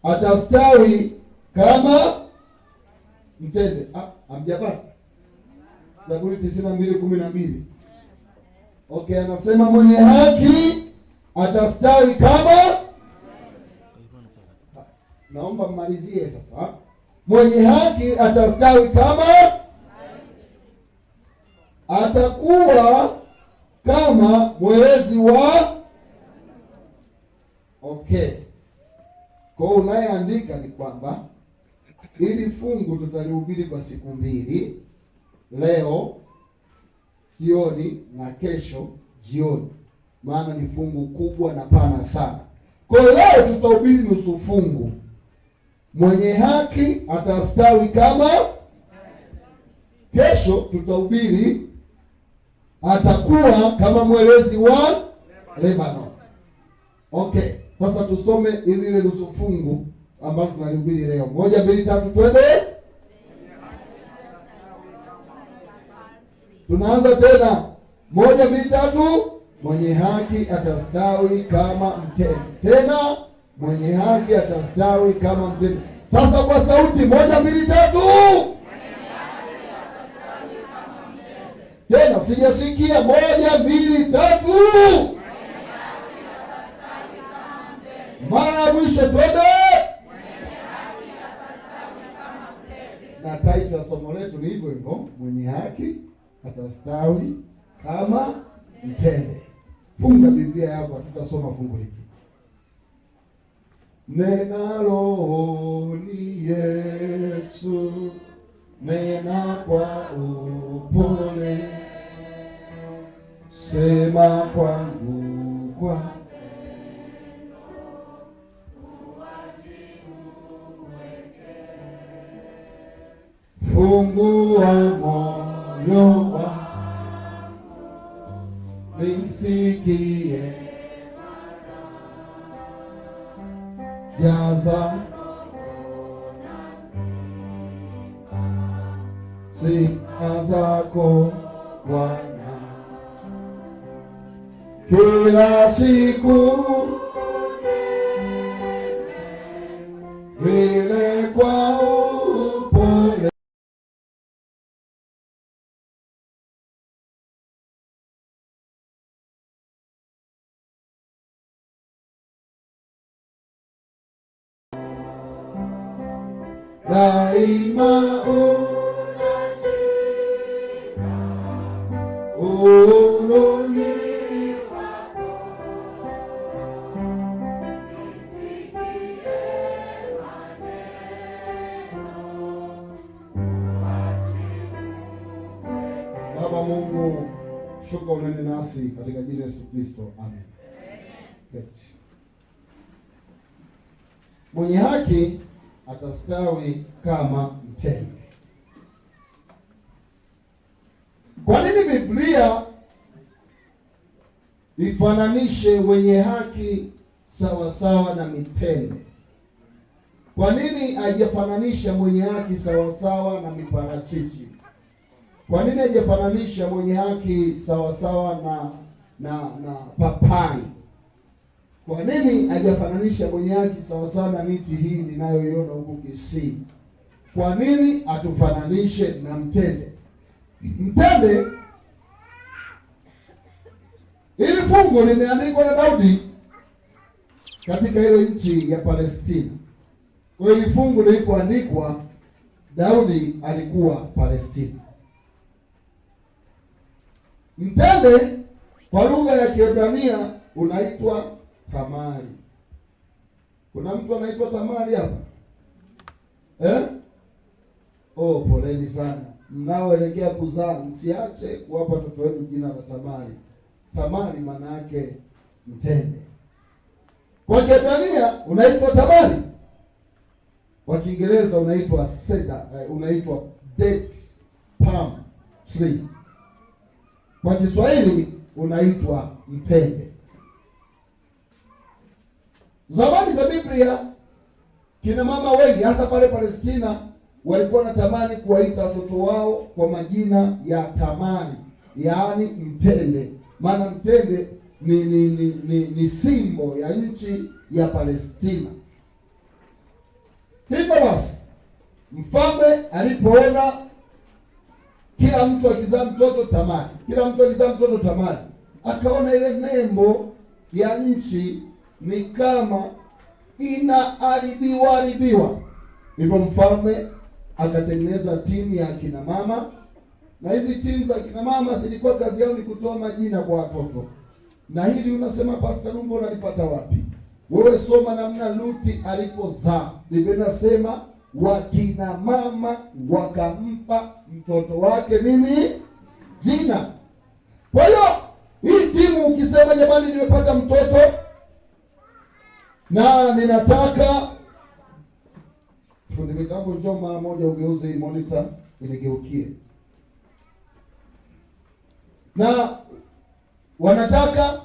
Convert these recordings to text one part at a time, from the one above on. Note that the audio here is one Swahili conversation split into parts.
atastawi kama mtende. Ah, hamjapata? Zaburi 92:12. Okay, anasema mwenye haki atastawi kama, naomba mmalizie sasa. Mwenye haki atastawi kama, atakuwa kama mwerezi wa. Okay, kwa hiyo unayeandika ni kwamba hili fungu tutalihubiri kwa siku mbili, leo jioni na kesho jioni, maana ni fungu kubwa na pana sana. Kwa hiyo leo tutahubiri nusu fungu, mwenye haki atastawi kama. Kesho tutahubiri atakuwa kama mwerezi wa Lebanon. Okay, sasa tusome ili ile nusu fungu ambalo tunalihubiri leo. Moja, mbili, tatu, twende. Tunaanza tena. Moja, mbili, tatu. Mwenye haki atastawi kama mtende. Tena mwenye haki atastawi kama mtende. Sasa kwa sauti, moja, mbili, tatu. Tena sijasikia. Moja, mbili, tatu. Mara ya mwisho, twende. Na title ya somo letu ni hivyo hivyo, mwenye haki atastawi kama mtende. Funga Biblia yako, hatutasoma fungu hili. Nena Roho ni Yesu, nena kwa upole, sema kwangu kwa fungua moyo wangu nisikie, jaza sifa zako Bwana kila siku, vile kwa upole. Daima unashika uhuruni Baba Mungu, shuka unene nasi katika jina la Yesu Kristo, amen. Mwenye haki atastawi kama mtende. Kwa nini Biblia ifananishe wenye haki sawasawa na mitende? Kwa nini haijafananisha mwenye haki sawasawa na miparachichi? Kwa nini haijafananisha mwenye haki sawasawa na papai? Kwa nini hajafananisha mwenye haki sawasawa na miti hii ninayoiona huku Kisii? Kwa nini atufananishe na mtende? Mtende, ili fungu limeandikwa na Daudi katika ile nchi ya Palestina. Kwa hiyo fungu lilipoandikwa, Daudi alikuwa Palestina. Mtende kwa lugha ya Kiebrania unaitwa tamari. Kuna mtu anaitwa Tamari hapa eh? Oh, poleni sana mnaoelekea kuzaa, msiache kuwapa watoto wenu jina la Tamari. Tamari maana yake mtende. Kwa Kiebrania unaitwa Tamari, kwa Kiingereza unaitwa cedar, unaitwa date palm tree, kwa Kiswahili unaitwa mtende. Zamani za Biblia kina mama wengi hasa pale Palestina walikuwa wanatamani kuwaita watoto wao kwa majina ya tamari, yaani mtende. Maana mtende ni simbo ya nchi ya Palestina. Hivyo basi, mfalme alipoona kila mtu akizaa mtoto Tamari, kila mtu akizaa mtoto Tamari, akaona ile nembo ya nchi ni kama inaharibiwa haribiwa. Hivyo mfalme akatengeneza timu ya akina mama, na hizi timu za akina mama zilikuwa kazi yao ni kutoa majina kwa watoto. Na hili unasema, Pastor Lumbo, unalipata wapi? Wewe soma namna Luti alipozaa. Biblia inasema wakina mama wakampa mtoto wake nini? Jina. Kwa hiyo hii timu ukisema, jamani, nimepata mtoto na ninataka fundi mitambo, njoo mara moja ugeuze hii monitor inigeukie, na wanataka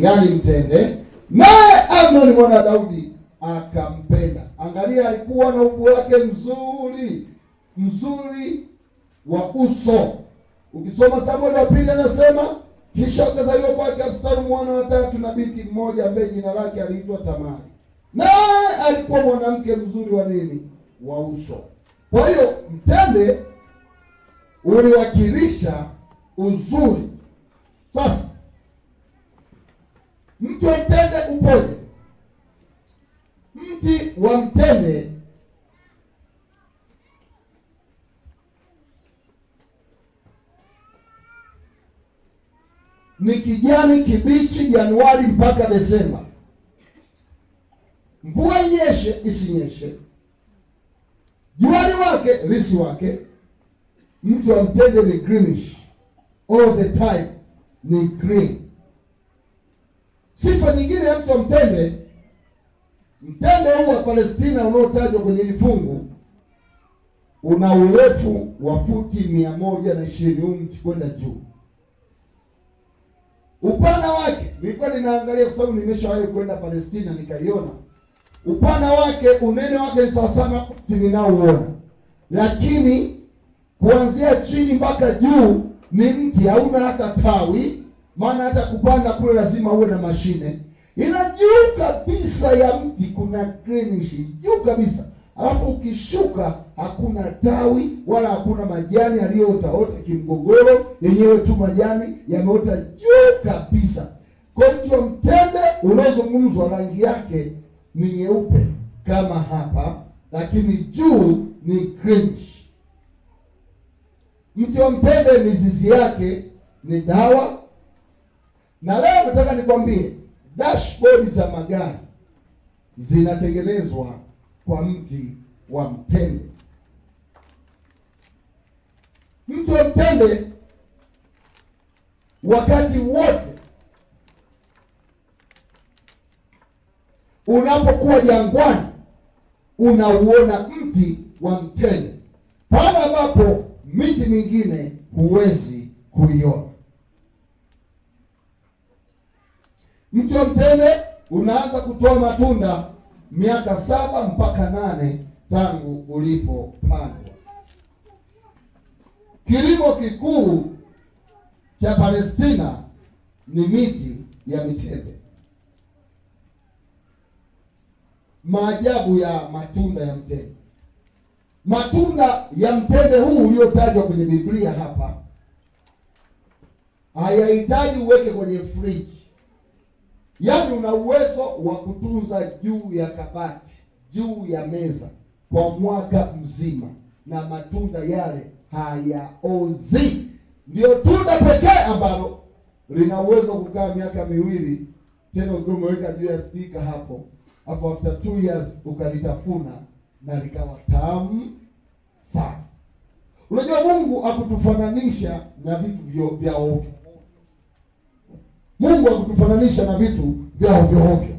yaani mtende. Naye Amnoni mwana wa Daudi akampenda. Angalia, alikuwa na umbo wake mzuri mzuri wa uso. Ukisoma Samueli wa pili anasema, kisha akazaliwa kwake Absalomu mwana wa tatu na binti mmoja ambaye jina lake aliitwa Tamari, naye alikuwa mwanamke mzuri wa nini? Wa uso. Kwa hiyo mtende uliwakilisha uzuri. Sasa mti wa mtende upoje? Mti wa mtende ni kijani kibichi Januari mpaka Desemba. Mvua inyeshe isinyeshe, juani wake lisi wake, mti wa mtende ni greenish all the time, ni green. Sifa nyingine ya mti wa mtende, mtende huu wa Palestina unaotajwa kwenye hili fungu una urefu wa futi 120, huu mti kwenda juu. Upana wake nilikuwa ninaangalia kwa sababu nimeshawahi kwenda Palestina nikaiona. Upana wake, unene wake ni sawa sana mti ninaouona, lakini kuanzia chini mpaka juu ni mti, hauna hata tawi, maana hata kupanda kule lazima uwe na mashine. Ila juu kabisa ya mti kuna greenish juu kabisa, alafu ukishuka hakuna tawi wala hakuna majani yaliyoota kimgogoro, yenyewe tu majani yameota juu kabisa. Kwa mti wa mtende unaozungumzwa rangi yake ni nyeupe kama hapa, lakini juu ni greenish. Mti wa mtende mizizi yake ni dawa, na leo nataka nikwambie dashboard za magari zinatengenezwa kwa mti wa mtende. Mti wa mtende wakati wote unapokuwa jangwani unauona mti wa mtende, pale ambapo miti mingine huwezi kuiona. Mti wa mtende unaanza kutoa matunda miaka 7 mpaka 8 tangu ulipopandwa. Kilimo kikuu cha Palestina ni miti ya mitende. Maajabu ya matunda ya mtende. Matunda ya mtende huu uliotajwa kwenye Biblia hapa hayahitaji uweke kwenye friji. Yaani una uwezo wa kutunza juu ya kabati, juu ya meza kwa mwaka mzima, na matunda yale hayaozi. Ndio tunda pekee ambalo lina uwezo wa kukaa miaka 2 tena ukiwa umeweka juu ya spika hapo hapo, after 2 years ukalitafuna na likawa tamu sana. Unajua Mungu hakutufananisha na vitu vya ovyo. Mungu hakutufananisha na vitu vya ovyo ovyo.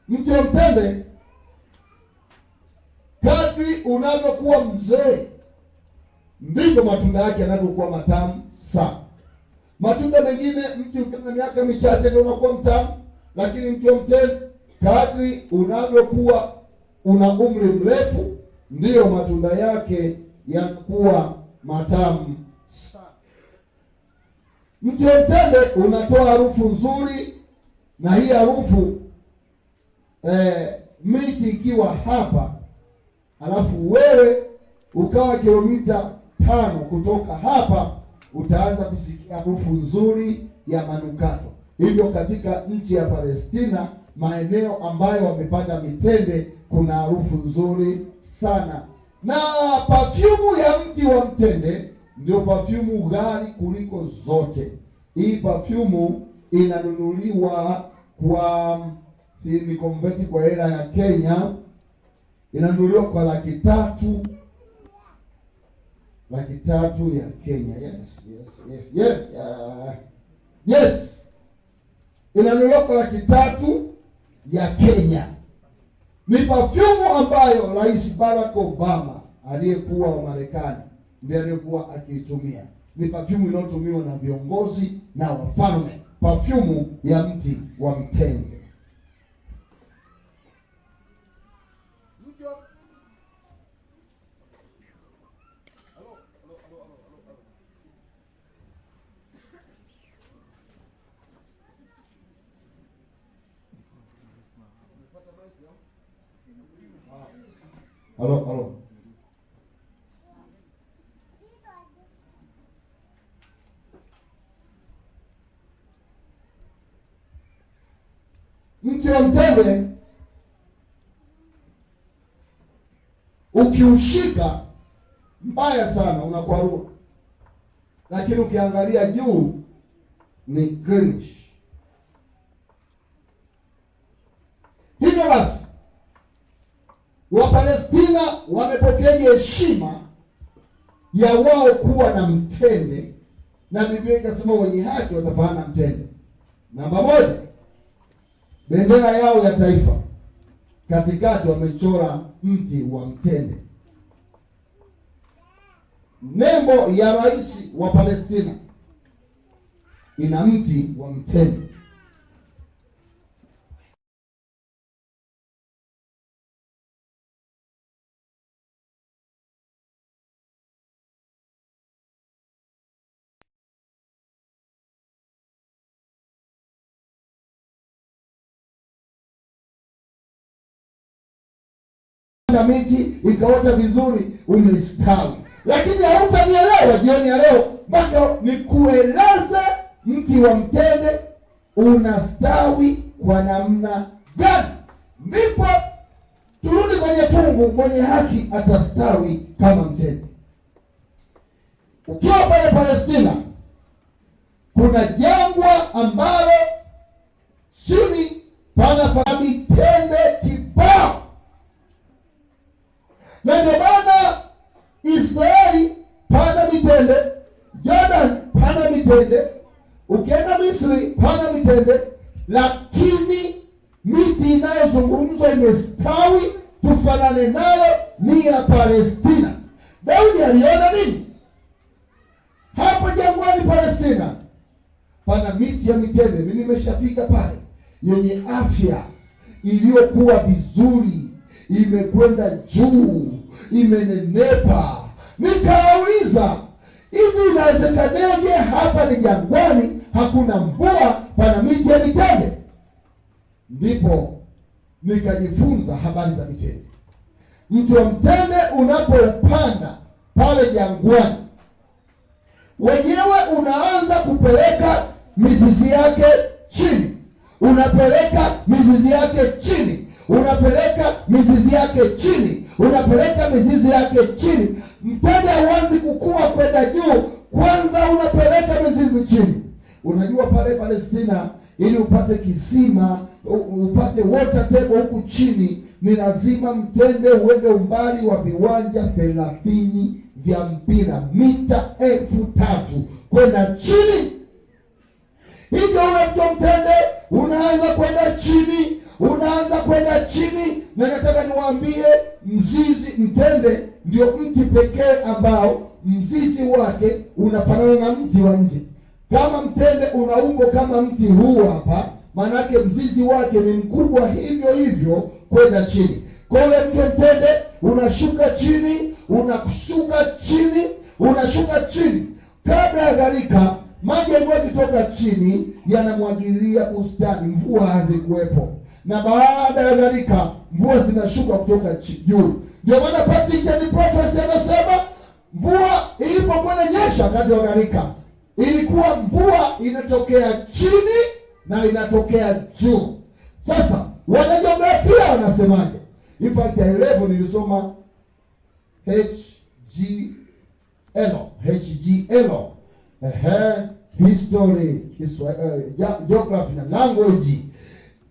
Mti wa mtende kadri unavyokuwa mzee ndivyo matunda yake yanavyokuwa matamu sana. Matunda mengine mti ukiwa na miaka michache ndio unakuwa mtamu, lakini mti wa mtende kadri unavyokuwa una umri mrefu ndiyo matunda yake yanakuwa matamu sana. Mti wa mtende unatoa harufu nzuri, na hii harufu miti ikiwa hapa alafu wewe ukawa kilomita 5 kutoka hapa, utaanza kusikia harufu nzuri ya manukato. Hivyo katika nchi ya Palestina, maeneo ambayo wamepanda mitende, kuna harufu nzuri sana, na pafyumu ya mti wa mtende ndio pafyumu ghali kuliko zote. Hii pafyumu inanunuliwa kwa, si ni convert kwa hela ya Kenya, inanunuliwa kwa 300,000, 300,000 ya Kenya. Yes, inanunuliwa kwa 300,000 ya Kenya. Ni perfume ambayo Rais Barack Obama aliyekuwa wa Marekani ndiye aliyekuwa akiitumia. Ni perfume inayotumiwa na viongozi na wafalme, perfume ya mti wa mtende. Halo, halo. Mti wa mtende ukiushika mbaya sana unakwarua, lakini ukiangalia juu ni greenish. Hivyo basi Wapalestina wamepokea heshima ya wao kuwa na mtende, na Biblia ikasema wenye haki watafanana mtende. Namba moja, bendera yao ya taifa katikati wamechora mti wa mtende. Nembo ya rais wa Palestina ina mti wa mtende. Miti ikaota vizuri, umestawi, lakini hautanielewa jioni ya leo mpaka nikueleze mti wa mtende unastawi kwa namna gani. Ndipo turudi kwenye fungu, mwenye haki atastawi kama mtende. Ukiwa pale Palestina, kuna jangwa ambalo chini pana mitende kibao, na ndio maana Israeli pana mitende, Jordan pana mitende, ukienda Misri pana mitende, lakini miti inayozungumzwa imestawi tufanane nayo ni ya Palestina. Daudi aliona nini hapo jangwani Palestina? Pana miti ya mitende, mimi nimeshafika pale, yenye afya iliyokuwa vizuri, imekwenda juu, imenenepa. Nikauliza, hivi inawezekaneje? Hapa ni jangwani, hakuna mvua, pana miti ya mitende? Ndipo nikajifunza habari za mitende. Mti wa mtende unapoupanda pale jangwani, wenyewe unaanza kupeleka mizizi yake chini, unapeleka mizizi yake chini, unapeleka mizizi yake chini, unapeleka mizizi yake chini. Mtende hauanzi kukua kwenda juu, kwanza unapeleka mizizi chini. Unajua pale Palestina, ili upate kisima, upate water table huku chini, ni lazima mtende uende umbali wa viwanja 30 vya mpira, mita 3,000 kwenda chini. Hivyo ule mto mtende unaanza kwenda chini, unaanza kwenda chini, na nataka niwaambie, mzizi mtende ndio mti pekee ambao mzizi wake unafanana na mti wa nje. Kama mtende una umbo kama mti huu hapa, maanake mzizi wake ni mkubwa hivyo hivyo kwenda chini. Kwa ule mti mtende unashuka chini, unashuka chini, unashuka chini. Kabla ya gharika, maji yalikuwa yakitoka chini yanamwagilia bustani, mvua hazikuwepo. Na baada ya gharika, mvua zinashuka kutoka juu. Ndio maana Patrick and Prophecy anasema mvua ilipokuwa inanyesha wakati wa gharika, ilikuwa mvua inatokea chini na inatokea juu. Sasa wanajiografia wanasemaje? In fact, I level nilisoma HGL, HGL, ehe, history, geography na language.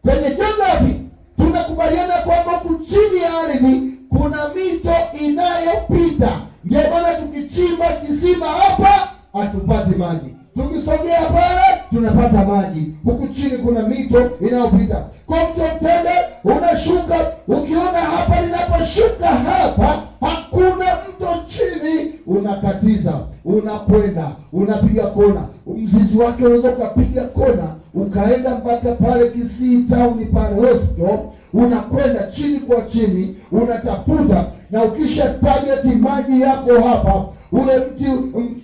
Kwenye geography tunakubaliana kwamba huku chini ya ardhi kuna mito inayopita. Ndio maana tukichimba kisima hapa hatupati maji, tukisogea pale tunapata maji. Huku chini kuna mito inayopita. Kwa mto mtende unashuka, ukiona hapa linaposhuka hapa hakuna mto chini, unakatiza, unakwenda, unapiga kona. Mzizi wake unaweza ukapiga kona ukaenda mpaka pale Kisii town pale hospital, unakwenda chini kwa chini, unatafuta, na ukisha target maji yako hapa, ule mti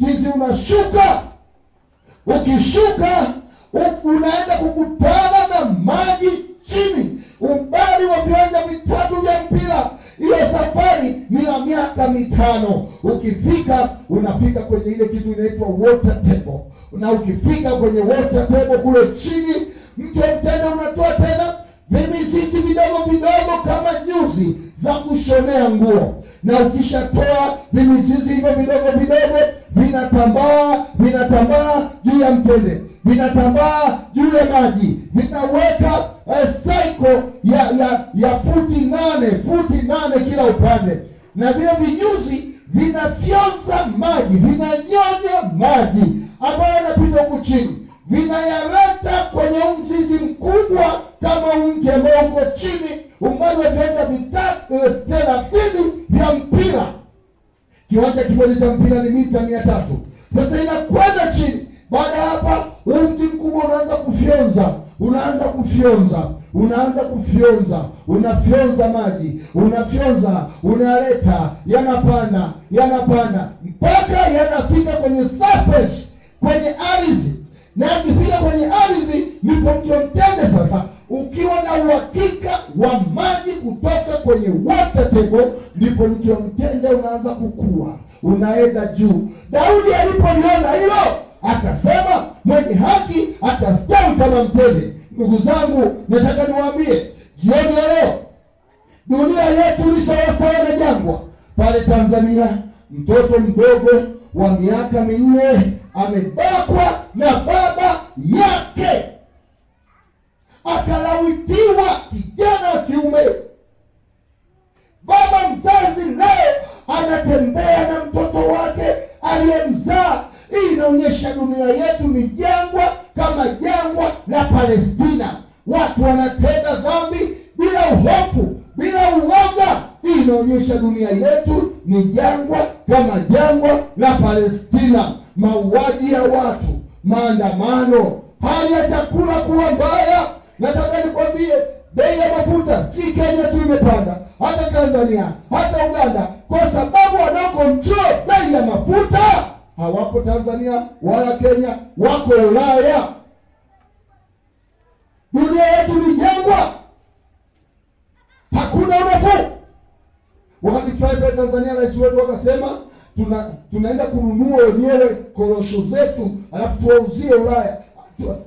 mzizi unashuka. Ukishuka unaenda kukutana na maji chini, umbali wa viwanja vitatu vya mpira. Hiyo safari ni ya miaka 5. Ukifika unafika kwenye ile kitu inaitwa water table, na ukifika kwenye water table kule chini, mto mtende unatoa tena vimizizi vidogo vidogo kama nyuzi za kushonea nguo, na ukishatoa vimizizi hivyo vidogo vidogo vinatambaa, vinatambaa juu ya mtende, vinatambaa juu ya maji, vinaweka cycle ya futi 8, futi 8 kila upande, na vile vinyuzi vinafyonza maji, vinanyonya maji ambayo yanapita huku chini, vinayaleta kwenye mzizi mkubwa kama mti ambao uko chini, umbali wa viwanja vitatu 30 vya mpira. Kiwanja kimoja cha mpira ni mita 300. Sasa inakwenda chini. Baada ya hapa, huu mti mkubwa unaanza kufyonza, unaanza kufyonza, unaanza kufyonza, unafyonza maji, unafyonza, unaleta, yanapanda, yanapanda mpaka yanafika kwenye surface, kwenye ardhi. Na yakifika kwenye ardhi, ndipo mti wa mtende sasa ukiwa na uhakika wa maji kutoka kwenye water table, ndipo mti wa mtende unaanza kukua, unaenda juu. Daudi alipoliona hilo akasema, mwenye haki atastawi kama mtende. Ndugu zangu, nataka niwaambie jioni ya leo, dunia yetu ni sawasawa na jangwa. Pale Tanzania, mtoto mdogo wa miaka 4 amebakwa na baba yake, akalawitiwa, kijana wa kiume. Baba mzazi leo anatembea na mtoto wake aliyemzaa. Hii inaonyesha dunia yetu ni jangwa kama jangwa la Palestina. Watu wanatenda dhambi bila hofu, bila uoga. Hii inaonyesha dunia yetu ni jangwa kama jangwa la Palestina. Mauaji ya watu, maandamano, hali ya chakula kuwa mbaya. Nataka nikwambie, bei ya mafuta si Kenya tu imepanda, hata Tanzania, hata Uganda, kwa sababu wanao control bei ya mafuta hawapo Tanzania wala Kenya, wako Ulaya. Dunia yetu ni jangwa, hakuna unafuu. Wakati fulani pale Tanzania, rais wetu akasema tunaenda kununua wenyewe korosho zetu alafu tuwauzie Ulaya.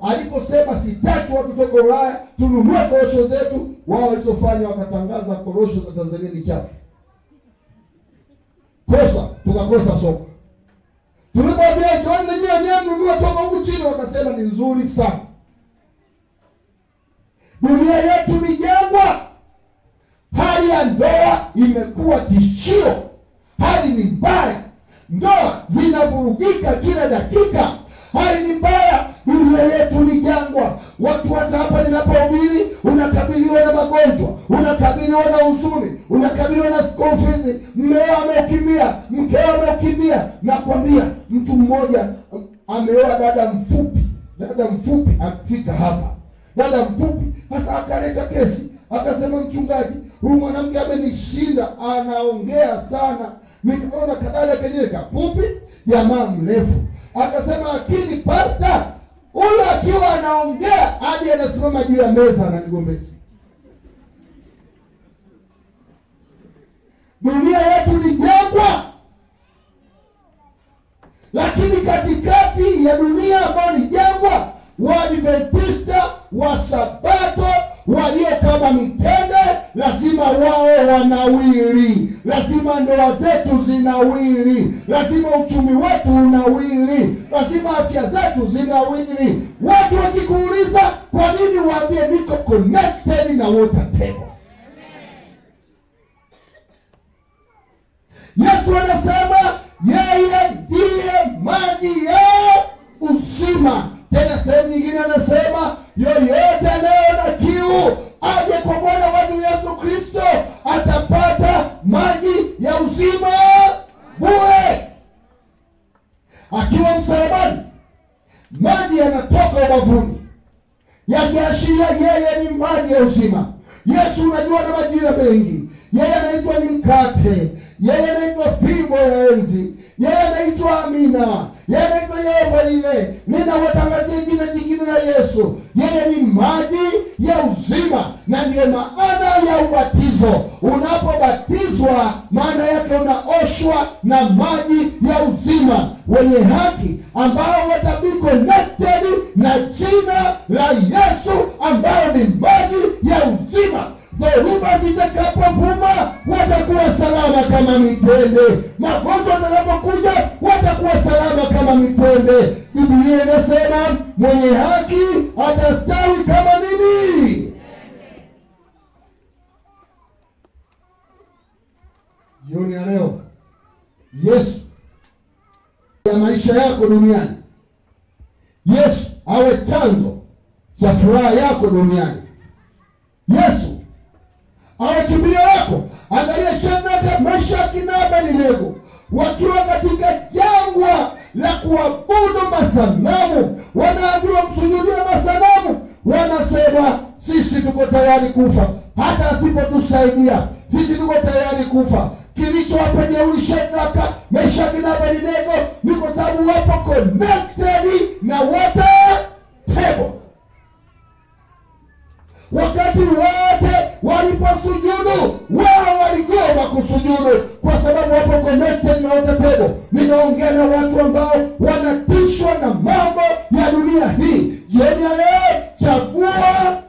Aliposema sitaki watu kutoka Ulaya, tununue korosho zetu, wao walichofanya wakatangaza korosho za Tanzania ni chafu. Kosa, tukakosa soko. Tulipoambia njooni na nyinyi wenyewe mnunue toka huku chini, wakasema ni nzuri sana. Dunia yetu ni jangwa. Hali ya ndoa imekuwa tishio, hali ni mbaya, ndoa zinavurugika kila dakika, hali ni mbaya. Dunia yetu ni jangwa. Watu hata hapa ninapohubiri, unakabiliwa na magonjwa, unakabiliwa na huzuni, unakabiliwa na school fees, mmeo ameukimbia, mkeo ameukimbia. Nakwambia, mtu mmoja ameoa dada mfupi, dada mfupi afika hapa, dada mfupi sasa akaleta kesi, akasema, mchungaji, huyu mwanamke amenishinda, anaongea sana. Nikaona kadada kenyewe kafupi, jamaa mrefu. Akasema, lakini pasta, huyu akiwa anaongea hadi anasimama juu ya meza ananigombeza. Dunia yetu ni jangwa, lakini katikati ya dunia ambayo ni jangwa, Waadventista wa Sabato walio kama mitende lazima wao wanawili, lazima ndoa zetu zinawili, lazima uchumi wetu unawili, lazima afya zetu zinawili. Watu wakikuuliza kwa nini, waambie niko connected na water table. Yesu anasema yeye ndiye maji ya uzima. Tena sehemu nyingine anasema yoyote anayeona kiu aje kwa Bwana wetu Yesu Kristo atapata maji ya uzima bure. Akiwa msalabani, maji yanatoka ubavuni yakiashiria yeye ni maji ya uzima. Yesu unajua na majina mengi, yeye anaitwa ni mkate, yeye anaitwa fimbo ya enzi, yeye anaitwa Amina, yeye anaitwa Yehova ile. Ninawatangazia jina jingine la Yesu, yeye ni maji ya uzima, na ndiyo maana ya ubatizo. Unapobatizwa, maana yake unaoshwa na maji ya uzima. Wenye haki ambao watabe connected na jina la Yesu ambao ni maji ya uzima, dhoruba zitakapovuma watakuwa salama kama mitende, magonjwa yatakapokuja watakuwa salama kama mitende. Biblia inasema mwenye haki atastawi kama nini? Jioni ya leo, Yesu ya maisha yako duniani, Yesu awe chanzo cha furaha yako duniani, Yesu awe kimbilio lako. Angalia Shadraka, Meshaki na Abednego wakiwa katika jangwa la kuabudu masanamu, wanaambiwa msujudie masanamu, wanasema sisi tuko tayari kufa, hata asipotusaidia sisi tuko tayari kufa. Kilichowapa jeuri Shadraka, Meshaki na Abednego ni kwa sababu wapo connected na water table. Wakati wote waliposujudu, wao waligoma kusujudu kwa sababu wapo connected na water table. Ninaongea na watu ambao wanatishwa na mambo ya dunia hii. Jioni ya leo, chagua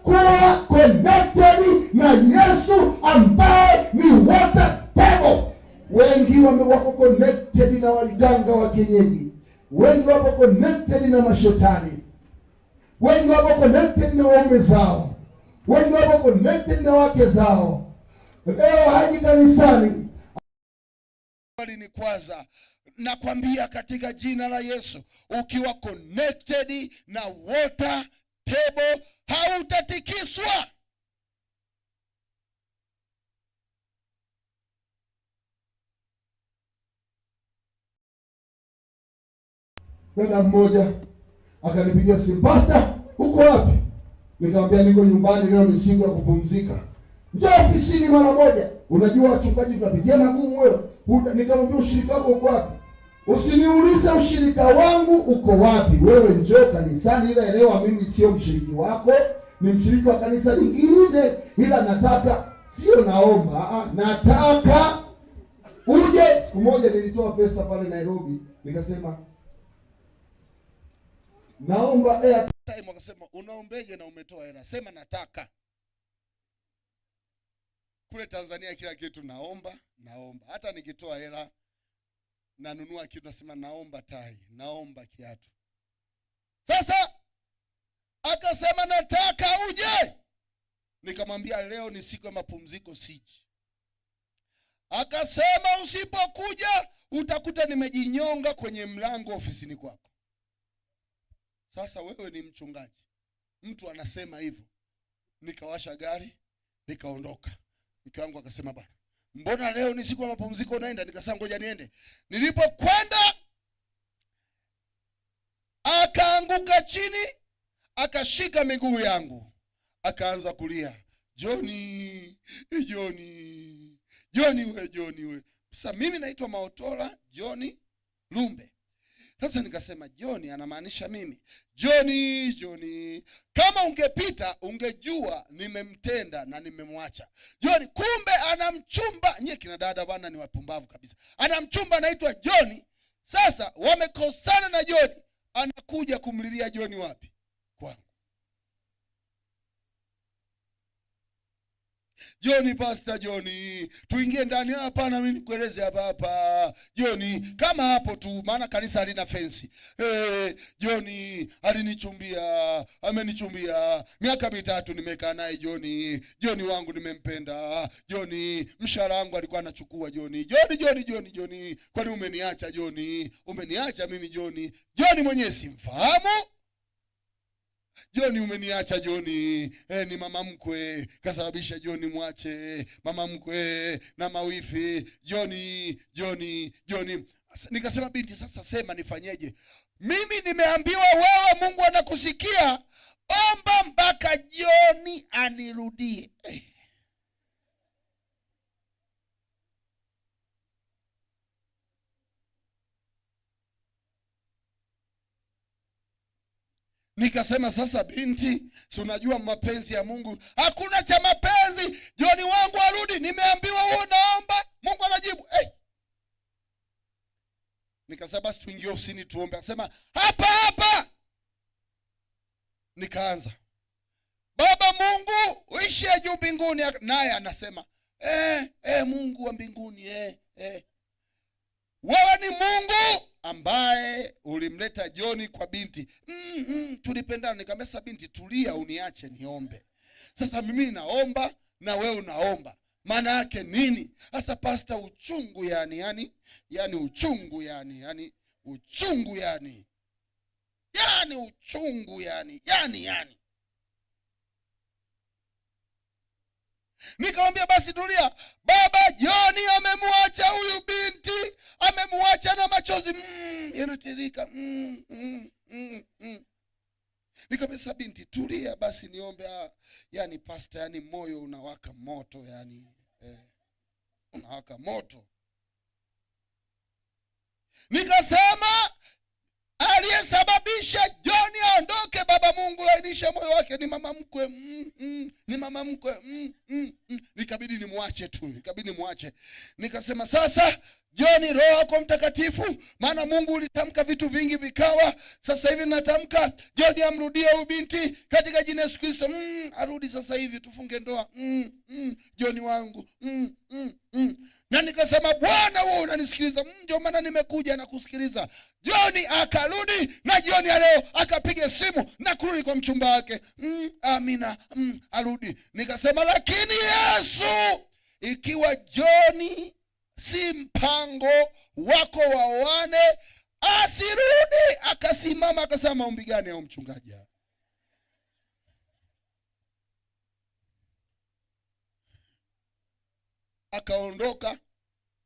kuwa connected na Yesu ambaye ni water table. Wengi wako connected na waganga wa kienyeji, wengi wapo connected na mashetani, wengi wapo connected na waume zao, wengi wapo connected na wake zao. Leo haji kanisani. Ni nakwambia katika jina la Yesu, ukiwa connected na water table hautatikiswa. Dada mmoja akanipigia simu, Pastor, uko wapi? Nikamwambia niko nyumbani, leo ni siku ya kupumzika. Njoo ofisini mara moja. Unajua wachungaji tunapitia magumu wewe. Nikamwambia ushirika wako uko wapi? Usiniulize ushirika wangu uko wapi. Wewe njoo kanisani, ila elewa mimi sio mshiriki wako, ni mshiriki wa kanisa lingine, ila nataka, sio naomba, nataka uje. Siku moja nilitoa pesa pale Nairobi, nikasema naomba airtime. Akasema unaombeje na umetoa hela? Sema nataka. Kule Tanzania kila kitu naomba, naomba. Hata nikitoa hela Nanunua kitu, nasema naomba tai, naomba kiatu. Sasa akasema nataka uje. Nikamwambia leo ni siku ya mapumziko, siji. Akasema usipokuja utakuta nimejinyonga kwenye mlango ofisini kwako. Sasa wewe ni mchungaji, mtu anasema hivyo. Nikawasha gari nikaondoka. Mke wangu akasema, bwana, mbona leo ni siku ya mapumziko unaenda? Nikasema ngoja niende. Nilipokwenda akaanguka chini, akashika miguu yangu, akaanza kulia, Joni, Joni, Joni we, Joni we. Sasa mimi naitwa Maotola Joni Lumbe. Sasa nikasema Joni anamaanisha mimi. Joni, Joni, kama ungepita ungejua nimemtenda na nimemwacha Joni. Kumbe ana mchumba. Nyie kina dada bwana ni wapumbavu kabisa. Ana mchumba anaitwa Joni. Sasa wamekosana na Joni, anakuja kumlilia Joni wapi? Kwangu. Joni, Pastor Joni, tuingie ndani. Hapana, mimi nikueleze hapa hapa Joni, kama hapo tu, maana kanisa halina fensi. Joni alinichumbia, amenichumbia miaka 3 nimekaa naye Joni. Joni wangu nimempenda Joni, mshahara wangu alikuwa anachukua Joni. Joni, Joni, Joni, Joni, kwani umeniacha Joni? Umeniacha mimi Joni. Joni mwenyewe simfahamu. Joni umeniacha Joni. Ni mama mkwe kasababisha Joni mwache mama mkwe na mawifi. Joni, Joni, Joni. Nikasema binti, sasa sema nifanyeje? Mimi nimeambiwa wewe Mungu anakusikia, omba mpaka Joni anirudie. Nikasema sasa binti, si unajua mapenzi ya Mungu, hakuna cha mapenzi. Joni wangu arudi, nimeambiwa wewe unaomba, Mungu anajibu. Nikasema basi tuingie ofisini tuombe. Akasema hapa hapa. Nikaanza, Baba Mungu uishie juu mbinguni, naye anasema Mungu wa mbinguni. Wewe ni Mungu ambaye ulimleta Joni kwa binti. Tulipendana. Nikamwambia sasa binti, tulia uniache niombe. Sasa mimi naomba na wewe unaomba. Maana yake nini? Sasa pastor, uchungu yani, yani, yani uchungu yani, yani uchungu yani. Yani uchungu yani, yani, yani. Nikamwambia basi tulia. Baba Joni amemwacha huyu binti, amemwacha na machozi yanatiririka. Nikamwambia sasa binti tulia basi niombe. Yani pastor, yani moyo unawaka moto yani, unawaka moto. Nikasema aliyesababisha Joni aondoke, Baba Mungu lainisha moyo wake, ni mama mkwe. Ni mama mkwe. Nikabidi nimwache tu, nikabidi nimwache. Nikasema sasa Joni, Roho yako Mtakatifu, maana Mungu ulitamka vitu vingi vikawa. Sasa hivi natamka Joni amrudie huyu binti katika jina Yesu Kristo. Arudi sasa hivi tufunge ndoa. Joni wangu. Na nikasema Bwana wewe unanisikiliza. Ndio maana nimekuja na kusikiliza. Joni akarudi, na jioni ya leo akapiga simu na kurudi kwa mchumba wake. Amina. Arudi. Nikasema lakini Yesu, ikiwa Joni si mpango wako waoane, asirudi. Akasimama akasema, maombi gani au mchungaji? Akaondoka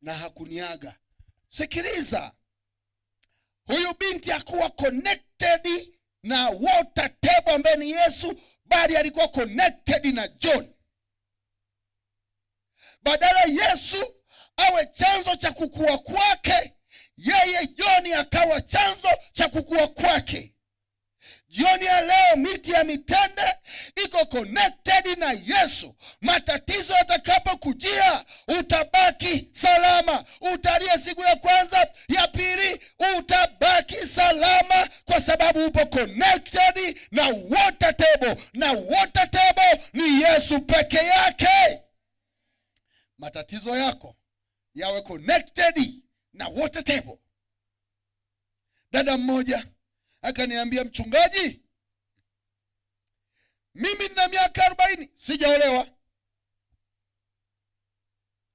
na hakuniaga. Sikiliza, huyu binti hakuwa connected na water table ambaye ni Yesu, bali alikuwa connected na John. Badala Yesu awe chanzo cha kukua kwake, yeye John akawa chanzo cha kukua kwake. Jioni ya leo miti ya mitende iko connected na Yesu. Matatizo yatakapokujia utabaki salama. Utalia siku ya kwanza, ya pili, utabaki salama kwa sababu upo connected na water table. Na water table ni Yesu peke yake. Matatizo yako yawe connected na water table. Dada mmoja akaniambia, mchungaji, mimi nina miaka 40, sijaolewa,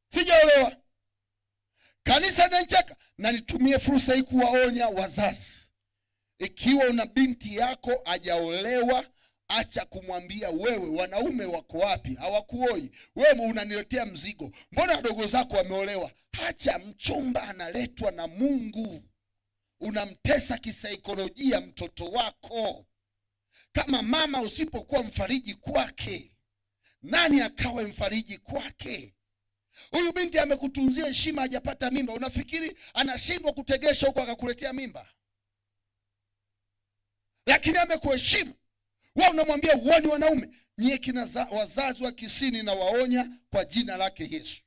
sijaolewa. Kanisa linanicheka. Na nitumie fursa hii kuwaonya wazazi, ikiwa una binti yako hajaolewa, acha kumwambia wewe, wanaume wako wapi? Hawakuoi wewe, unaniletea mzigo. Mbona wadogo zako wameolewa? Acha, mchumba analetwa na Mungu. Unamtesa kisaikolojia mtoto wako. Kama mama usipokuwa mfariji kwake, nani akawe mfariji kwake? Huyu binti amekutunzia heshima, hajapata mimba, unafikiri anashindwa kutegesha huko akakuletea mimba? Lakini amekuheshimu. Wewe unamwambia uoni wanaume. Nyie kina wazazi wa Kisini na waonya kwa jina lake Yesu.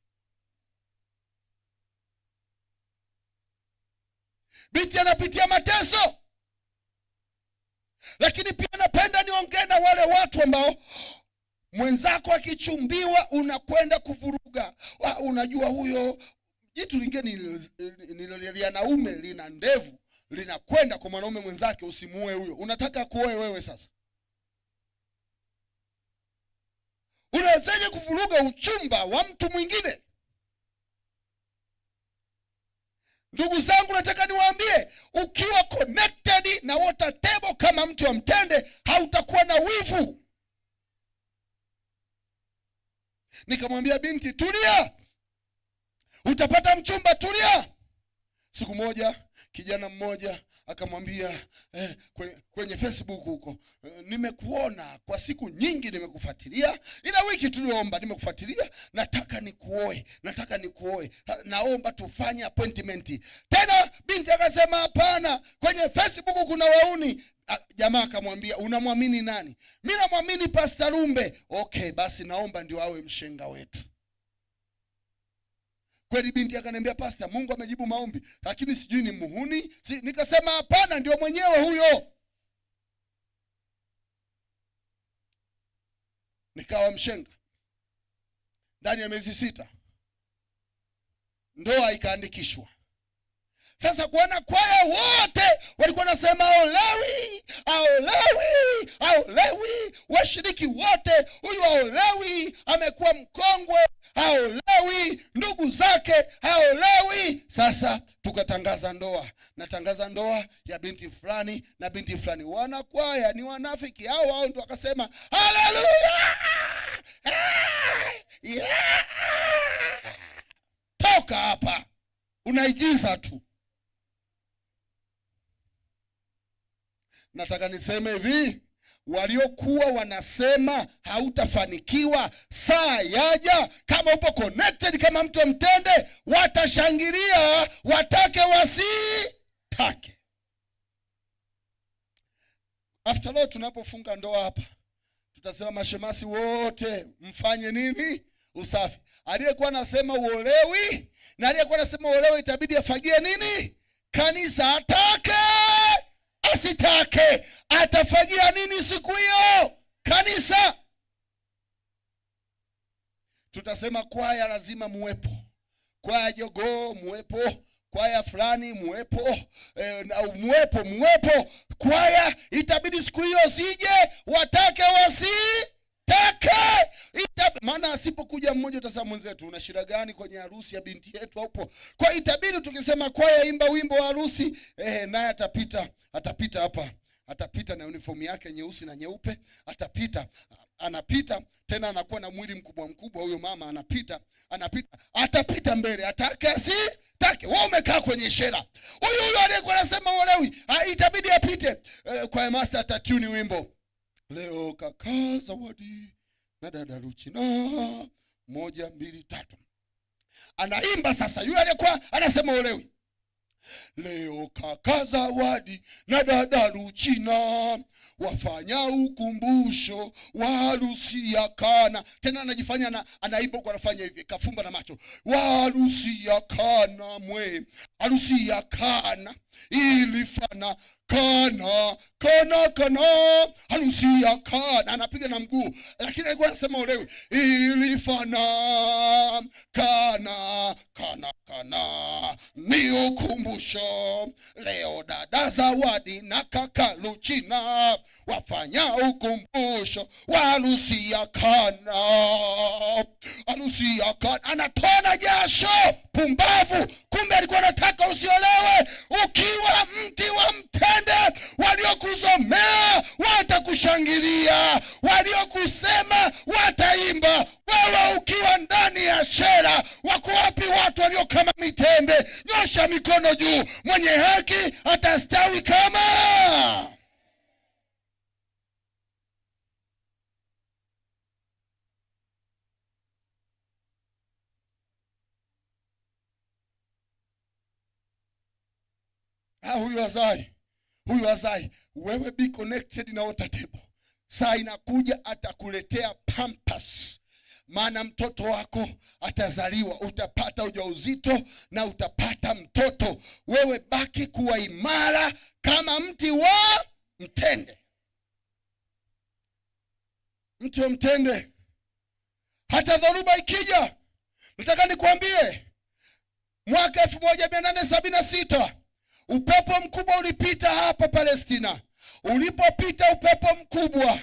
Binti anapitia mateso. Lakini pia napenda niongee na wale watu ambao mwenzako akichumbiwa unakwenda kuvuruga. Unajua huyo jitu lingine ni naume lina ndevu linakwenda kwa mwanaume mwenzake, usimuoe huyo. Unataka kuoe wewe sasa? Unawezaje kuvuruga uchumba wa mtu mwingine? Ndugu zangu, nataka niwaambie, ukiwa connected na water table kama mti wa mtende, hautakuwa na wivu. Nikamwambia binti, tulia, utapata mchumba, tulia. Siku moja kijana mmoja akamwambia kwenye Facebook huko, nimekuona kwa siku nyingi, nimekufuatilia, ila wiki tuliomba, nimekufuatilia, nataka nikuoe, nataka nikuoe, naomba tufanye appointment. Tena binti akasema hapana, kwenye Facebook kuna wauni. Jamaa akamwambia, unamwamini nani? Mimi namwamini Pastor Lumbe. Okay, basi naomba ndio awe mshenga wetu. Kweli binti akaniambia, Pastor, Mungu amejibu maombi, lakini sijui ni muhuni. Nikasema hapana, ndio mwenyewe huyo. Nikawa mshenga. Ndani ya miezi 6 ndoa ikaandikishwa. Sasa kuona kwaya wote walikuwa wanasema aolewi, aolewi, aolewi, washiriki wote, huyu aolewi, amekuwa mkongwe, haolewi, ndugu zake haolewi. Sasa tukatangaza ndoa, natangaza ndoa ya binti fulani na binti fulani. Wanakwaya ni wanafiki hao, hao ndio wakasema haleluya, yeah. Toka hapa, unaigiza tu. Nataka niseme hivi, waliokuwa wanasema hautafanikiwa, saa yaja, kama upo connected kama mtu mtende, watashangilia, watake wasitake. After all, tunapofunga ndoa hapa tutasema mashemasi wote mfanye nini? Usafi. Aliyekuwa anasema uolewi na aliyekuwa anasema uolewi itabidi afagie nini? Kanisa, atake asitake, atafagia nini siku hiyo? Kanisa. Tutasema kwaya lazima muwepo, kwaya jogoo muwepo, kwaya fulani muwepo, muwepo, muwepo. Kwaya itabidi siku hiyo sije, watake wasitake. Maana asipokuja mmoja utasema mwenzetu una shida gani kwenye harusi ya binti yetu haupo? Kwa itabidi tukisema kwaya imba wimbo wa harusi, naye atapita, atapita hapa, atapita na uniform yake nyeusi na nyeupe, atapita, anapita tena anakuwa na mwili mkubwa mkubwa huyo mama, anapita, anapita, atapita mbele, atake asitake. Wewe umekaa kwenye shera. Huyu huyu aliyekuwa anasema uolewi, itabidi apite. Kwa master atatuni wimbo. Leo kaka Zawadi na dada Ruchina, 1 2 3. Anaimba sasa yule aliyekuwa anasema uolewi. Leo kaka Zawadi na dada Ruchina wafanya ukumbusho wa harusi ya Kana. Tena anajifanya na anaimba huko, anafanya hivi, kafumba na macho. Wa harusi ya Kana mwe, harusi ya Kana ilifana Kana kana kana harusi ya Kana, anapiga na mguu, lakini alikuwa anasema olewi. Ilifana kana kana kana ni ukumbusho. Leo dada Zawadi na kaka Luchina wafanya ukumbusho wa harusi ya Kana, harusi ya Kana. Anatona jasho, pumbavu! Kumbe alikuwa anataka usiolewe ukiwa mti wa mtende. Waliokusomea watakushangilia, waliokusema wataimba. Wewe ukiwa ndani ya shera, wako wapi watu walio kama mitende? Nyosha mikono juu. Mwenye haki atastawi kama. Ah, huyu azai, huyu azai. Wewe be connected na water table. Saa inakuja atakuletea pampas, maana mtoto wako atazaliwa, utapata ujauzito na utapata mtoto. Wewe baki kuwa imara kama mti wa mtende. Mti wa mtende, hata dhoruba ikija, nataka nikwambie, mwaka 1876 upepo mkubwa ulipita hapa Palestina. Ulipopita upepo mkubwa,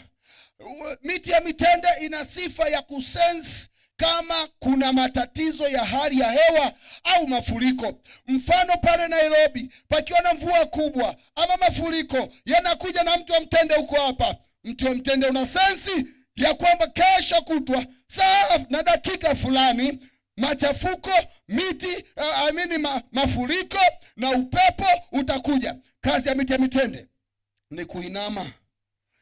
miti ya mitende ina sifa ya kusense kama kuna matatizo ya hali ya hewa au mafuriko. Mfano pale Nairobi, pakiwa na mvua kubwa ama mafuriko yanakuja, na mti wa mtende uko hapa. Mti wa mtende una sensi ya kwamba kesho kutwa saa na dakika fulani machafuko miti I mean mafuriko na upepo utakuja. Kazi ya miti ya mitende ni kuinama,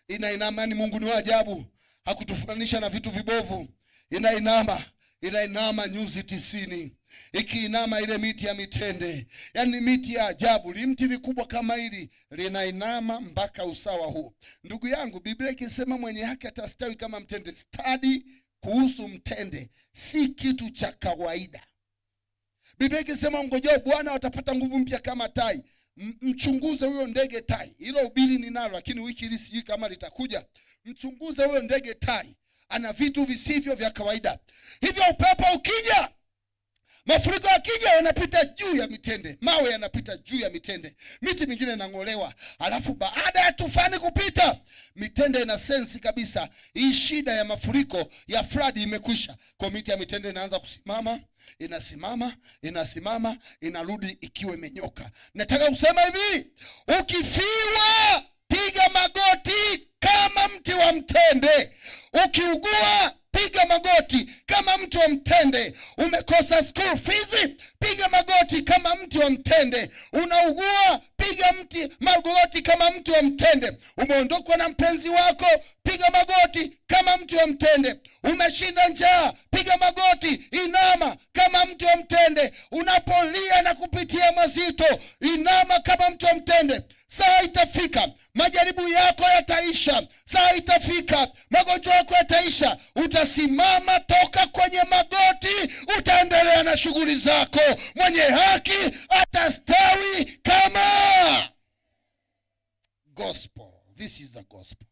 inainama. Yani Mungu ni wa ajabu, hakutufananisha na vitu vibovu. Inainama, inainama nyuzi 90, ikiinama ile miti ya mitende, yani miti ya ajabu, limti likubwa kama hili linainama mpaka usawa huu. Ndugu yangu, Biblia ikisema mwenye haki atastawi kama mtende, study kuhusu mtende si kitu cha kawaida. Biblia ikisema mngojao Bwana watapata nguvu mpya kama tai. Mchunguze huyo ndege tai. Hilo ubiri ninalo, lakini wiki hii sijui kama litakuja. Mchunguze huyo ndege tai, ana vitu visivyo vya kawaida. Hivyo upepo ukija, mafuriko yakija, yanapita juu ya mitende, mawe yanapita juu ya mitende, miti mingine inang'olewa. Alafu baada ya tufani kupita, mitende ina sensi kabisa, hii shida ya mafuriko ya flood imekwisha. Kwa miti ya mitende inaanza kusimama, inasimama, inasimama, inarudi ikiwa imenyoka. Nataka kusema hivi, ukifiwa piga magoti kama mti wa mtende. Ukiugua piga magoti kama mti wa mtende. Umekosa school fees, piga magoti kama mti wa mtende. Unaugua, piga mti magoti kama mti wa mtende. Umeondokwa na mpenzi wako, piga magoti kama mti wa mtende. Umeshinda njaa, piga magoti, inama kama mti wa mtende. Unapolia na kupitia mazito, inama kama mti wa mtende. Saa itafika majaribu yako yataisha. Saa itafika magonjwa yako yataisha. Utasimama toka kwenye magoti, utaendelea na shughuli zako. Mwenye haki atastawi kama gospel. This is the gospel.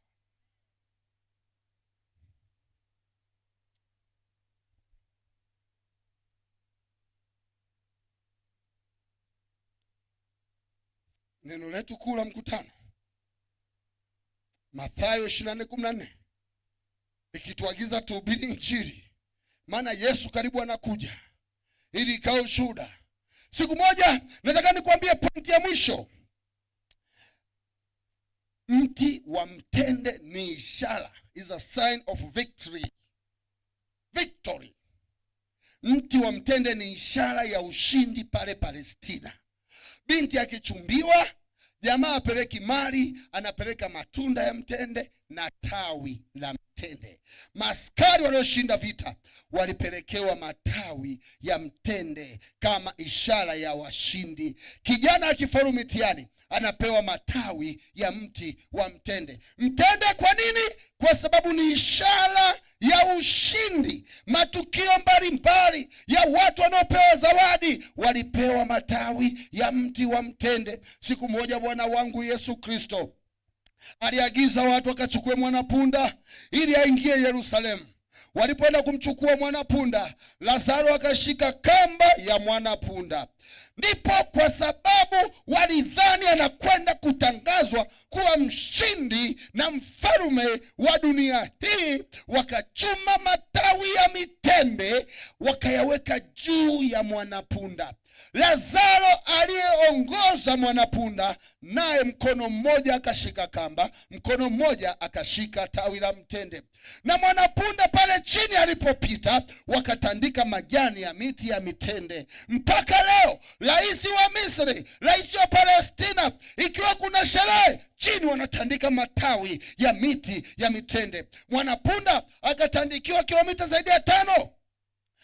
Neno letu kuu la mkutano, Mathayo 24:14, ikituagiza tuhubiri Injili, maana Yesu karibu anakuja ili ikawe ushuhuda. Siku moja nataka nikwambie pointi ya mwisho. Mti wa mtende ni ishara, is a sign of victory. Victory. Mti wa mtende ni ishara ya ushindi pale Palestina. Binti akichumbiwa, jamaa apeleki mali, anapeleka matunda ya mtende na tawi la mtende. Maskari walioshinda vita walipelekewa matawi ya mtende kama ishara ya washindi. Kijana akifaulu mitihani anapewa matawi ya mti wa mtende. Mtende kwa nini? Kwa sababu ni ishara ya ushindi, matukio mbalimbali ya watu wanaopewa zawadi, walipewa matawi ya mti wa mtende. Siku moja Bwana wangu Yesu Kristo aliagiza watu wakachukue mwanapunda ili aingie Yerusalemu. Walipoenda kumchukua mwanapunda, Lazaro akashika kamba ya mwanapunda. Ndipo kwa sababu walidhani anakwenda kutangazwa kuwa mshindi na mfalme wa dunia hii, wakachuma matawi ya mitende wakayaweka juu ya mwanapunda. Lazaro aliyeongoza mwanapunda, naye mkono mmoja akashika kamba, mkono mmoja akashika tawi la mtende. Na mwanapunda pale chini alipopita, wakatandika majani ya miti ya mitende. Mpaka leo rais wa Misri, rais wa Palestina, ikiwa kuna sherehe chini wanatandika matawi ya miti ya mitende. Mwanapunda akatandikiwa kilomita zaidi ya 5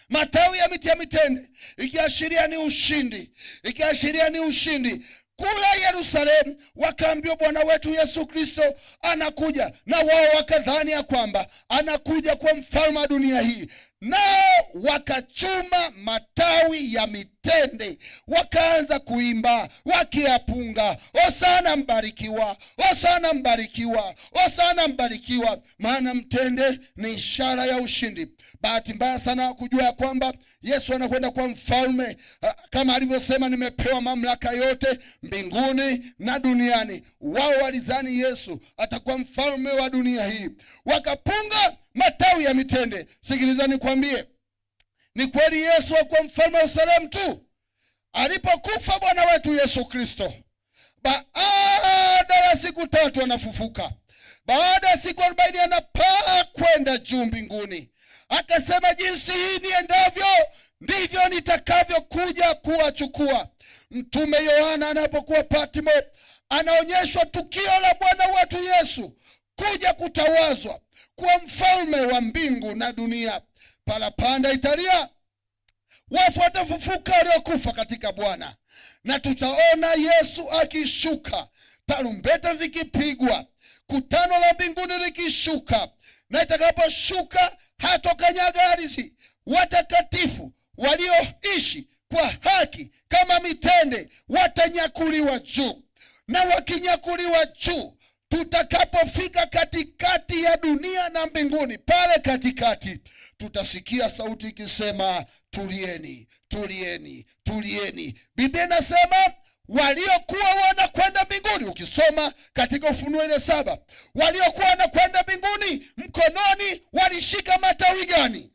matawi ya miti ya mitende, ikiashiria ni ushindi, ikiashiria ni ushindi. Kule Yerusalemu wakaambiwa Bwana wetu Yesu Kristo anakuja, na wao wakadhani ya kwamba anakuja kwa mfalme wa dunia hii. Nao wakachuma matawi ya mitende, wakaanza kuimba wakiapunga, Hosana mbarikiwa, Hosana mbarikiwa, Hosana mbarikiwa. Maana mtende ni ishara ya ushindi. Bahati mbaya sana kujua ya kwamba Yesu anakwenda kwa mfalme, kama alivyosema, nimepewa mamlaka yote mbinguni na duniani. Wao walizani Yesu atakuwa mfalme wa dunia hii, wakapunga matawi ya mitende. Sikiliza nikwambie, ni kweli Yesu hakuwa mfalme wa Yerusalemu tu. Alipokufa Bwana wetu Yesu Kristo, baada ya siku 3 anafufuka. Baada ya siku 40 anapaa kwenda juu mbinguni. Akasema, jinsi hii niendavyo ndivyo nitakavyokuja kuwachukua. Mtume Yohana anapokuwa Patmo, anaonyeshwa tukio la Bwana wetu Yesu kuja kutawazwa kuwa mfalme wa mbingu na dunia. Parapanda italia, wafu watafufuka waliokufa katika Bwana, na tutaona Yesu akishuka, tarumbeta zikipigwa, kutano la mbinguni likishuka, na itakaposhuka hatokanyaga ardhi. Watakatifu walioishi kwa haki kama mitende watanyakuliwa juu, na wakinyakuliwa juu, tutakapofika katikati ya dunia na mbinguni, pale katikati tutasikia sauti ikisema, tulieni, tulieni, tulieni. Biblia inasema waliokuwa wanakwenda mbinguni, ukisoma katika Ufunuo ile 7, waliokuwa wanakwenda mbinguni mkononi walishika matawi gani?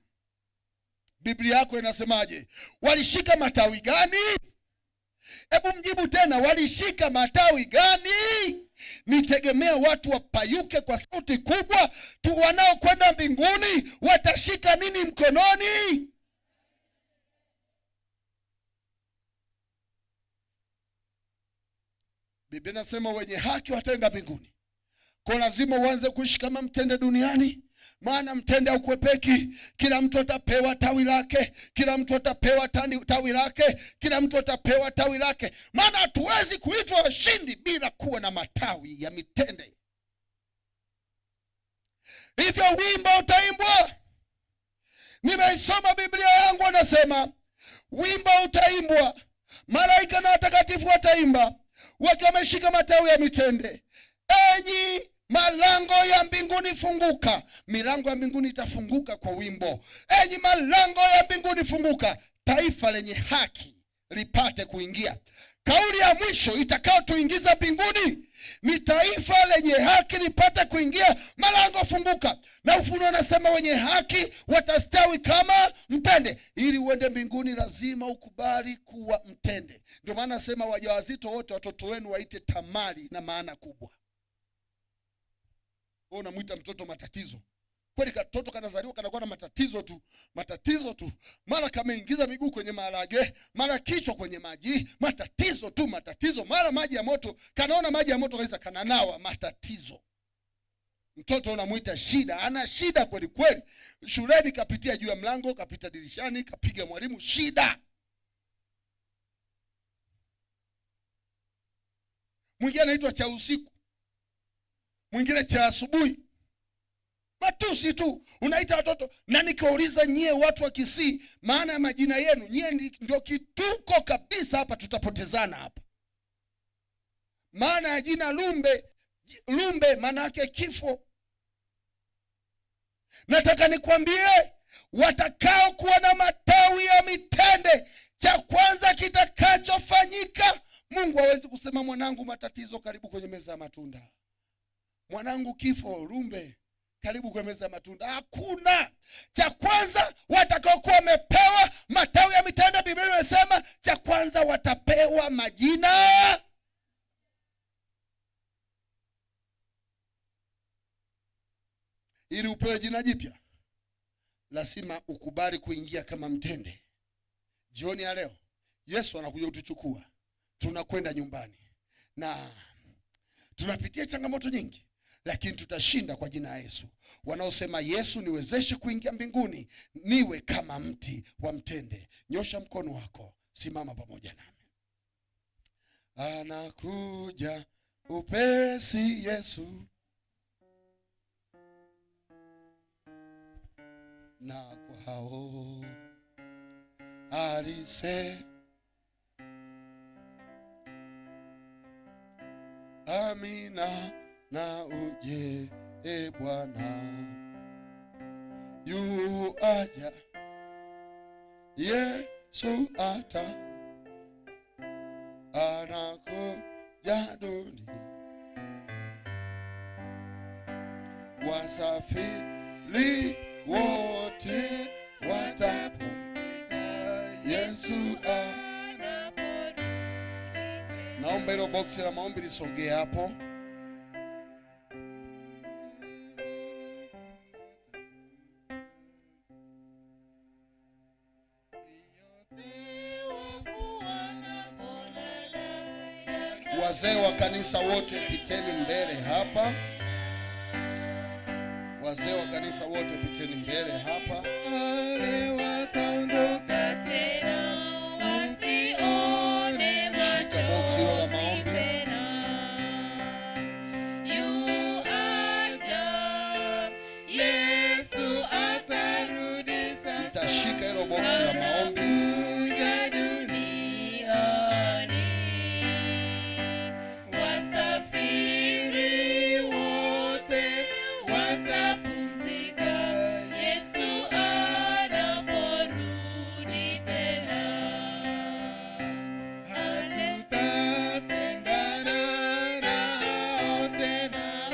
Biblia yako inasemaje? Walishika matawi gani? Hebu mjibu tena, walishika matawi gani? Nitegemea watu wapayuke kwa sauti kubwa tu, wanaokwenda mbinguni watashika nini mkononi? Biblia inasema wenye haki wataenda mbinguni. Kwa lazima uanze kuishi kama mtende duniani, maana mtende haukwepeki. Kila mtu atapewa tawi lake, kila mtu atapewa tawi lake, kila mtu atapewa tawi lake. Maana hatuwezi kuitwa washindi bila kuwa na matawi ya mitende. Hivyo wimbo utaimbwa. Nimeisoma Biblia yangu, anasema wimbo utaimbwa, malaika na watakatifu wataimba wakiwa wameshika matawi ya mitende. Enyi malango ya mbinguni funguka. Milango ya mbinguni itafunguka kwa wimbo. Enyi malango ya mbinguni funguka, taifa lenye haki lipate kuingia. Kauli ya mwisho itakayotuingiza mbinguni ni taifa lenye haki lipate kuingia, malango funguka. Na Ufunuo anasema wenye haki watastawi kama mtende. Ili uende mbinguni lazima ukubali kuwa mtende. Ndio maana nasema wajawazito wote watoto wenu waite tamari, na maana kubwa. Wewe unamuita mtoto matatizo. Kweli katoto kanazaliwa kanakuwa na matatizo tu, matatizo tu. Mara kameingiza miguu kwenye maharage, mara kichwa kwenye maji, matatizo tu, matatizo. Mara maji ya moto, kanaona maji ya moto kabisa kananawa, matatizo. Mtoto unamuita shida, ana shida kweli kweli. Shuleni kapitia juu ya mlango, kapita dirishani, kapiga mwalimu, shida. Mwingine anaitwa cha usiku, mwingine cha asubuhi. Matusi tu. Unaita watoto. Na nikiwauliza nyie watu wa Kisii maana ya majina yenu, nyie ndio kituko kabisa hapa, tutapotezana hapa. Maana ya jina Lumbe, Lumbe maana yake kifo. Nataka nikwambie, watakao kuwa na matawi ya mitende, cha kwanza kitakachofanyika, Mungu hawezi kusema mwanangu matatizo karibu kwenye meza ya matunda, mwanangu kifo Lumbe karibu kwenye meza ya matunda. Hakuna. Cha kwanza watakao kuwa wamepewa matawi ya mitende, Biblia imesema cha kwanza watapewa majina. Ili upewe jina jipya, lazima ukubali kuingia kama mtende. Jioni ya leo Yesu anakuja kutuchukua, tunakwenda nyumbani na tunapitia changamoto nyingi, lakini tutashinda kwa jina la Yesu. Wanaosema Yesu niwezeshe kuingia mbinguni, niwe kama mti wa mtende, nyosha mkono wako, simama pamoja nami. Anakuja upesi Yesu, na kwao alise amina na uje e Bwana, yu aja Yesu ata anakuja dunia, wasafiri wote watapumzika Yesu anaporudi. Naomba hilo boksi la maombi lisogee hapo. Wazee wa kanisa wote piteni mbele hapa. Wazee wa kanisa wote piteni mbele hapa. Wale wataondoka tena, wasione Shika boksi hilo la machozi maombi. tena. Yu aja, Yesu atarudi sasa. Nitashika hilo boksi la maombi. Anakuja duniani, wasafiri wote watapumzika Yesu anaporudi tena. Hatutatengana nao tena,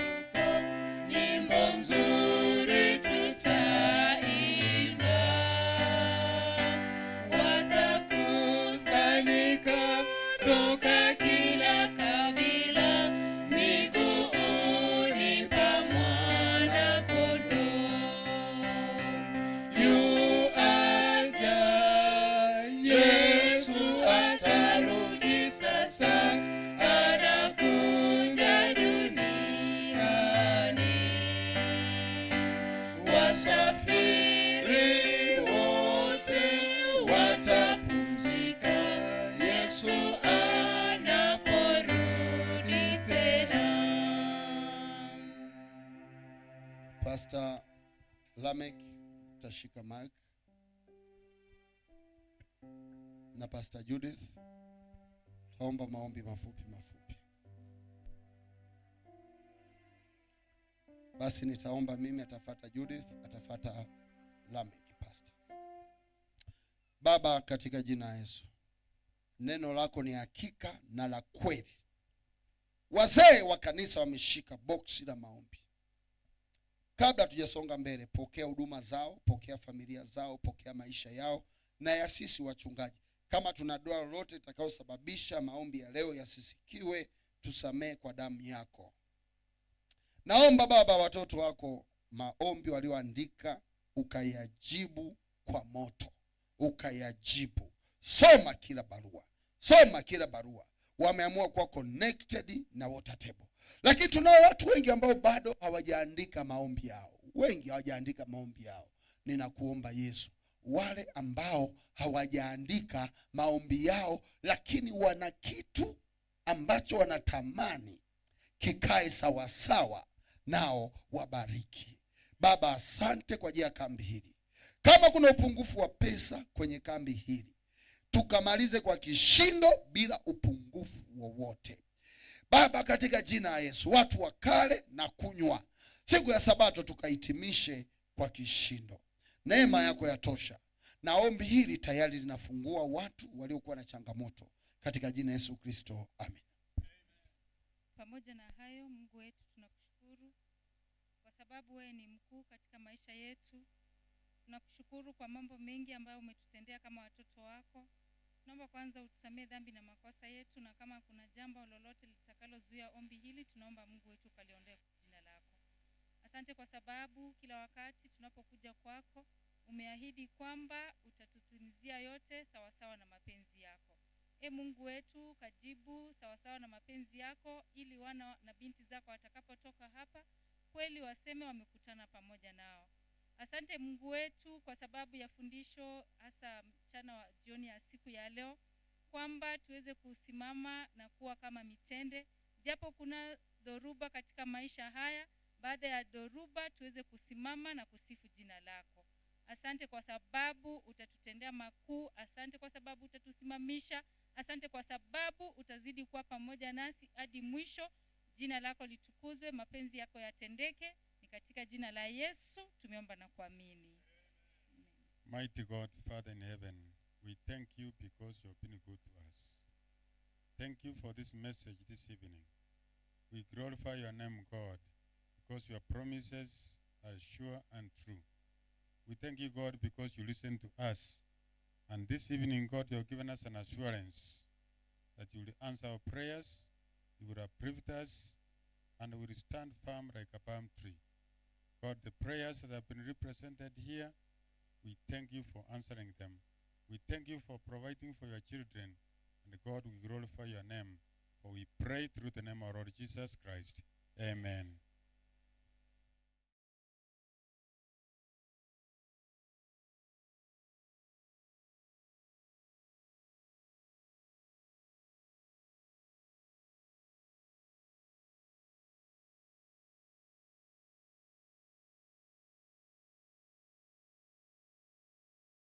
nyimbo nzuri tutaimba, watakusanyika toka kila kabila miguuni pa Mwana-Kondoo. Yu aja, Yesu atarudi sasa, anakuja duniani. Wasafiri wote watapumzika Yesu anaporudi tena. Pastor Lamek utashika mic na Pastor Judith taomba maombi mafupi mafupi. Basi nitaomba mimi, atafata Judith, atafata Lamek pastor. Baba, katika jina la Yesu, neno lako ni hakika na la kweli. Wazee wa kanisa wameshika boksi la maombi. Kabla tujasonga mbele, pokea huduma zao, pokea familia zao, pokea maisha yao na ya sisi wachungaji. Kama tuna doa lolote litakayosababisha maombi ya leo yasisikiwe, tusamee kwa damu yako. Naomba Baba, watoto wako maombi walioandika ukayajibu kwa moto, ukayajibu. Soma kila barua, soma kila barua. Wameamua kuwa connected na Water Table, lakini tunao watu wengi ambao bado hawajaandika maombi yao, wengi hawajaandika maombi yao. Ninakuomba Yesu, wale ambao hawajaandika maombi yao, lakini wana kitu ambacho wanatamani kikae sawasawa, nao wabariki. Baba, asante kwa ajili ya kambi hili. Kama kuna upungufu wa pesa kwenye kambi hili, tukamalize kwa kishindo bila upungufu wowote. Baba, katika jina la Yesu, watu wakale na kunywa. Siku ya Sabato tukahitimishe kwa kishindo. Neema yako yatosha. Na ombi hili tayari linafungua watu waliokuwa na changamoto katika jina Yesu Kristo, amen. Pamoja na hayo, Mungu wetu, tunakushukuru kwa sababu wewe ni mkuu katika maisha yetu. Tunakushukuru kwa mambo mengi ambayo umetutendea kama watoto wako. Tunaomba kwanza utusamee dhambi na makosa yetu, na kama kuna jambo lolote litakalozuia ombi hili, tunaomba Mungu wetu ukaliondoe kwa jina lako. Asante kwa sababu kila wakati tunapokuja kwako umeahidi kwamba utatutimizia yote sawasawa na mapenzi yako. E Mungu wetu, kajibu sawasawa na mapenzi yako, ili wana na binti zako watakapotoka hapa kweli waseme wamekutana pamoja nao. Asante Mungu wetu kwa sababu ya fundisho hasa mchana wa jioni ya siku ya leo, kwamba tuweze kusimama na kuwa kama mitende, japo kuna dhoruba katika maisha haya, baada ya dhoruba tuweze kusimama na kusifu jina lako. Asante kwa sababu utatutendea makuu. Asante kwa sababu utatusimamisha. Asante kwa sababu utazidi kuwa pamoja nasi hadi mwisho. Jina lako litukuzwe, mapenzi yako yatendeke. Ni katika jina la Yesu tumeomba na kuamini. Mighty God, Father in heaven, we thank you because you have been good to us. Thank you for this message this evening. We glorify your name, God, because your promises are sure and true. We thank you, God, because you listen to us. And this evening, God, you have given us an assurance that you will answer our prayers, you will uplift us, and we will stand firm like a palm tree. God, the prayers that have been represented here, we thank you for answering them. We thank you for providing for your children. And God, we glorify your name. For we pray through the name of our Lord Jesus Christ. Amen.